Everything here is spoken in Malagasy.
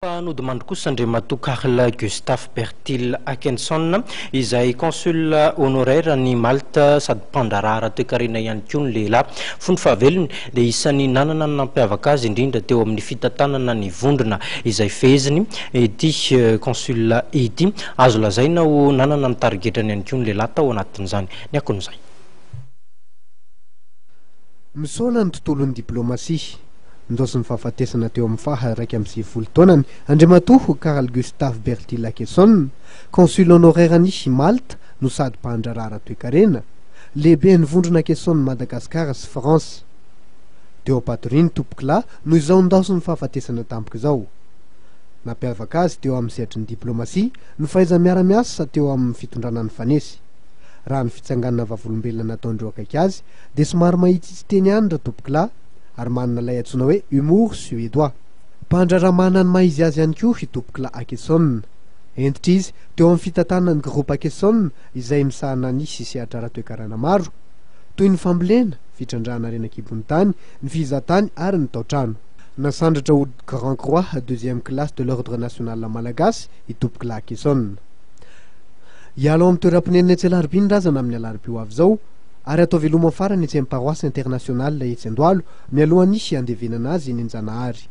Fa nodimandry kosa Andriamatoa Carl Gustaf Bertil Akenson, izay Consul honoraire an'i Malte sady mpandraharaha ara-toekarena ihany koa ny lehilahy. Fony fahavelony dia isan'ny nanana ny nampiavaka azy indrindra teo amin'ny fitantanana ny vondrona izay feheziny ity Consul ity. Azo lazaina ho nanana ny tarigetrany ihany koa ny lehilahy tao anatin'izany. Ny akon'izay. Misaona ny tontolon'ny diplomasia. Nindaosin'ny fahafatesana teo amin'ny faha 91 taonany Andriamatoa Carl Gustaf Bertil Akesson, Consul honoraire an'i Malte no sady mpandraharaha ara-toekarena, lehiben'ny vondrona Akesson Madagascar sy France. Teo am-patoriany tompokolahy no izao nindaosin'ny fahafatesana tampoka izao. Nampiavaka azy teo amin'ny sehatry ny diplomasia ny fahaiza-miara-miasa teo amin'ny fitondrana nifanesy. Raha ny fitsanganana vavolombelona nataon'ireo akaiky azy dia somary mahitsitsy teny ihany ratompokolahy ary manana ilay antsoina hoe humour suédois. Mpandraharaha manana ny maha izy azy ihany koa i tompokolahy Akeson. Hentitra izy teo amin'ny fitantanana ny groupe Akeson izay misahana ny sehatra ara-toekarena maro toy ny fambolena, fitrandrahana harena an-kibon'ny tany, ny fizahantany ary ny taotrano. Nasandratra ho Grand Croix deuxième classe de l'Ordre national malagasy i tompokolahy Akeson. Hiala ao amin'ny toeram-ponenana etsy Alarobia ny razana amin'ny alarobia ho avy izao ary hatao veloma farany etsy amin'ny Paroisse Internationale etsy Andohalo mialohan'ny handevenana azy eny Anjanahary.